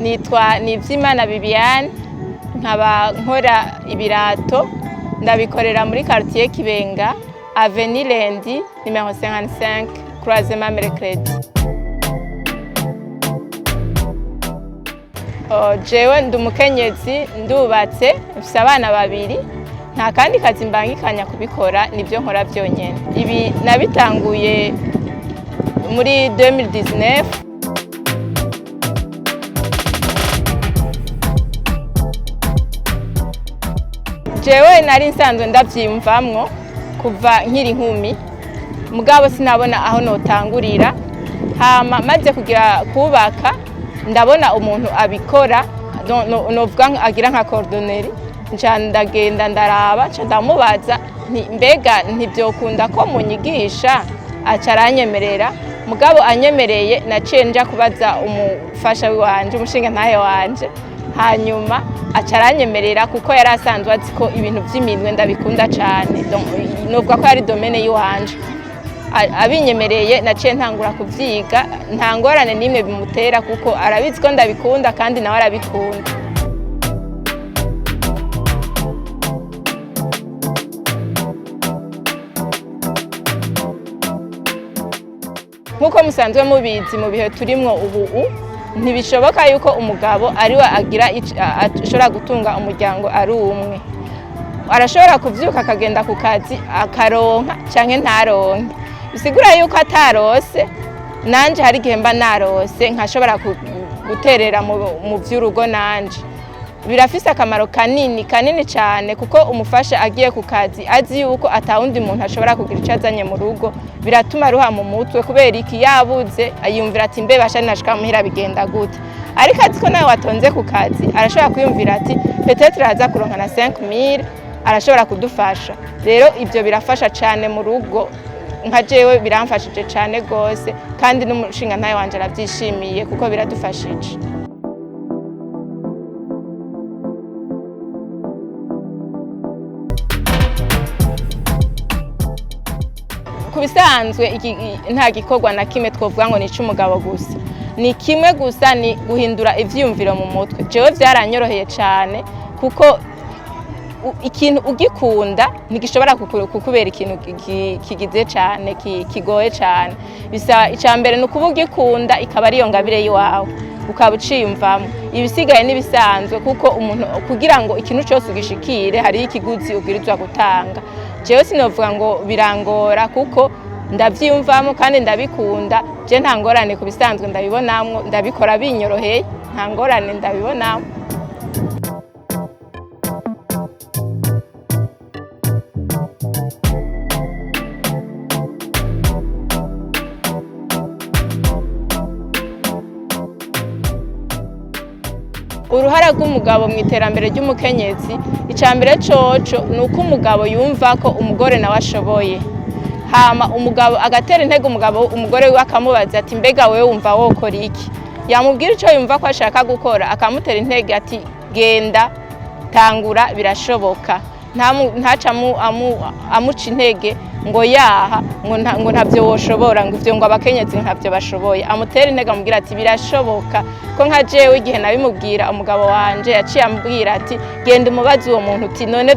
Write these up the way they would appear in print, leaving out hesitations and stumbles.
Nitwa Nivyimana Bibiane, nkaba nkora ibirato, ndabikorera muri quartier Kibenga, avenue Lendi numéro 55, croisement Mercredi. Oh, jewe ndi umukenyezi, ndubatse, mfise abana babiri, nta kandi kazi mbangikanya kubikora, nibyo nkora byonyene. Ibi nabitanguye muri 2019. Jewe nari nsanzwe ndavyiyumvamwo kuva nkiri inkumi, mugabo sinabona aho notangurira. Hama maze kugira kubaka, ndabona umuntu abikora, novuga agira nka cordonnerie, nca ndagenda ndaraba, nca ndamubaza nti: "Mbega ntivyokunda ko munyigisha?" Aca aranyemerera. Mugabo anyemereye, naciye nja kubaza umufasha wanje, umushingantahe wanje, hanyuma aca aranyemerera kuko yari asanzwe azi ko ibintu vy'iminwe ndabikunda cane. Donc, novuga ko yari domaine yiwanje. Abinyemereye, naciye ntangura kuvyiga. Nta ngorane n'imwe bimutera kuko arabizi ko ndabikunda kandi nawe arabikunda. Nk'uko musanzwe mubizi, mu bihe turimwo ubu ntibishoboka yuko umugabo ariwe agira ashobora gutunga umuryango ari umwe. Arashobora kuvyuka akagenda ku kazi, akaronka canke ntaronke. Bisigura yuko atarose, nanje hari igihe mba narose nkashobora guterera mu vy'urugo nanje. Birafise akamaro kanini kanini cyane, kuko umufasha agiye ku kazi azi yuko atawundi muntu ashobora kugira icyo azanye mu rugo, biratuma aruha mu mutwe. Kubera iki? Yabuze, yumvira ati: "Mbe basha nashika muhira bigenda gute?" Ariko azi ko nawe watonze ku kazi, arashobora kwiyumvira ati: "Peut-être araza kuronka na 5000, arashobora kudufasha." Rero ibyo birafasha cyane mu rugo. Nka jewe biramfashije cyane rwose, kandi n'umushingantahe wanje arabyishimiye kuko biradufashije. Ku bisanzwe nta gikorwa na kimwe twovuga ngo ni ic'umugabo gusa. Ni kimwe gusa, ni guhindura ivyiyumviro mu mutwe. Jewe vyaranyoroheye cane kuko ikintu ugikunda ntigishobora kukubera ikintu kigize cane, kigoye cane. Bisaba icya mbere ni ukuba ugikunda, ikaba ariyo ngabire y'iwawe, ukaba uciyumvamo. Ibisigaye n'ibisanzwe, kuko umuntu kugira ngo ikintu cyose ugishikire hariho ikiguzi ubwirizwa gutanga. Jewe sinovuga ngo birangora kuko ndavyiyumvamo kandi ndabikunda. Je nta ngorane, ku bisanzwe ndabibonamwo, ndabikora binyoroheye, nta ngorane ndabibonamwo. Uruhara rw'umugabo mu iterambere ry'umukenyezi, icya mbere coco ni uko umugabo yumva ko umugore nawe ashoboye. Hama umugabo agatera intege umugabo umugore wiwe, akamubaza ati: "Mbega wewe wumva wokora iki?" Yamubwira icyo yumva ko ashaka gukora, akamutera intege ati: "Genda, tangura, birashoboka." Ntaca amuca intege ngo yaha, ngo ntabyo woshobora, ngo ivyo, ngo abakenyezi ntabyo bashoboye. Amutera intege, amubwira ati: "Birashoboka." Ko nka jewe igihe nabimubwira, umugabo wanje yaciye ambwira ati: "Genda umubaze uwo muntu uti none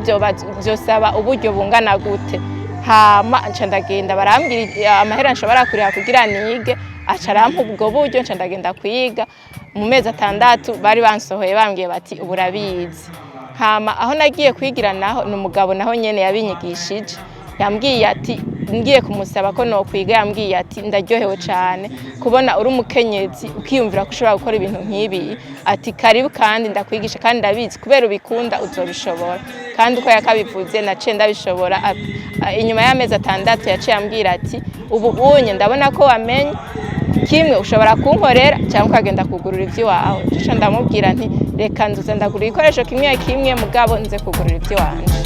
vyosaba uburyo bungana gute?" Hama nca ndagenda, barambwira amahera nshobora kuriha kugira nige, aca arampa ubwo buryo, nca ndagenda kwiga. Mu mezi 6 bari bansohoye, bambwiye bati: "Ubu urabizi." Hama aho nagiye kwigira naho ni umugabo naho nyene yabinyigishije. Yambwiye ati, ngiye kumusaba ko nokwiga, yambwiye ati: "Ndaryohewe cyane kubona uri umukenyezi ukiyumvira ko ushobora gukora ibintu nk'ibi." Ati: "Karibu kandi ndakwigisha, kandi ndabizi kubera ubikunda uzobishobora." Kandi uko yakabivuze naciye ndabishobora. Inyuma y'amezi 6 yaciye ambwira ati: "Ubu unye ndabona ko wamenye kimwe, ushobora kunkorera cyangwa ukagenda kugurura iby'iwawe." Nca ndamubwira nti: "Reka nzuze ndagura ibikoresho kimwe kimwe, mugabo nze kugurura iby'iwanje."